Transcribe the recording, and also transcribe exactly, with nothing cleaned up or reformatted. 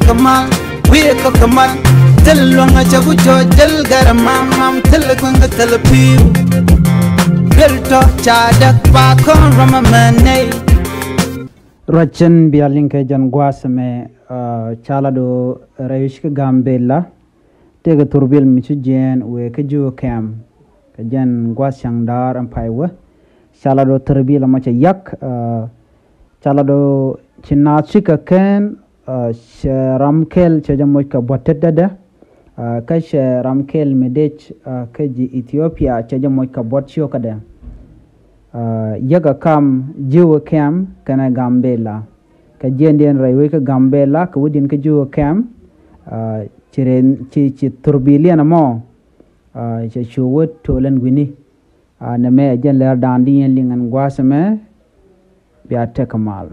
Kamal, wiɛ kɔ kamal. Thil luɔŋ a cɛ ku jɔɔc, thil gɛr mam mam, thil kueŋ kɛ thil piu. Thil tɔ ca däk pa kɔn rɔm a mɛ nɛy. Ruacin bia liŋ kɛ jɛn gua̱a̱th mɛ, ah, ca la do rɛy wi̱c kä Gambela. Tëëkɛ thurbil mi ci jiɛɛn wëë kä ji̱ kɛm. Kɛ jɛn gua̱a̱th cäŋ da̱a̱r ɛn pay wä. Ca la do thurbil ɛmɔ cɛ yak, ah, ca la do ci naath cikɛ kɛn, ah, cɛ ram kɛl cɛ jɛ moc kɛ buɔ̱t tetdädä. Ah, kä cɛ ram kɛl mi dec, ah, kä ji̱ Ethiopia cɛ jɛ moc kɛ buɔ̱t cio̱kädɛ. Ah, yäkɛ kam ji̱ wä kɛm kɛnɛ Gambela. Kɛ jiɛndiɛn rɛy wec kä Gambela kɛ wädiɛn kä ji̱ wä kɛm, ah, ci ren, ci, ci thurbiliɛn ɛmɔ, ah, cɛ cu wä tolɛn wi̱ni. Ah, nɛmɛ ɛ jɛn lɛr da̱a̱n di yɛn liŋ ɛn gua̱a̱th ɛmɛ, bia tekɛ mal.